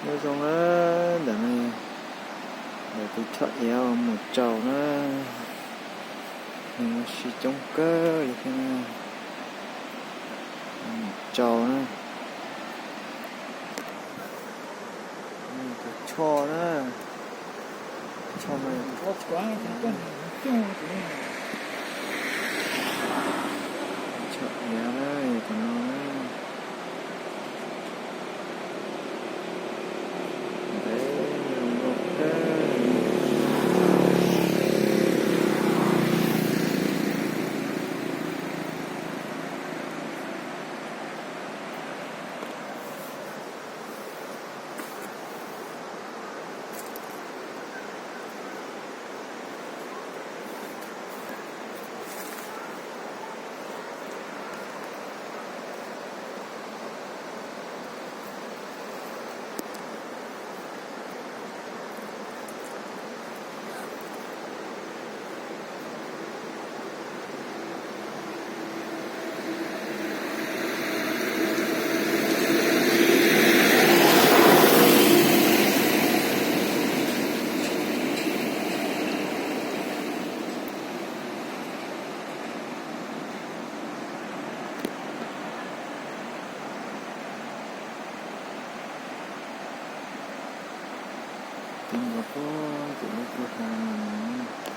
Nyob zoo na, ntawm no, ntawm tus choj iav mus tsaus na, nws ua si coob kawg li thiab na, mus tsaus na, tus choj na, choj no, choj iav na, yog tus no na. Tib nkaus puag tim lub kwj ha no.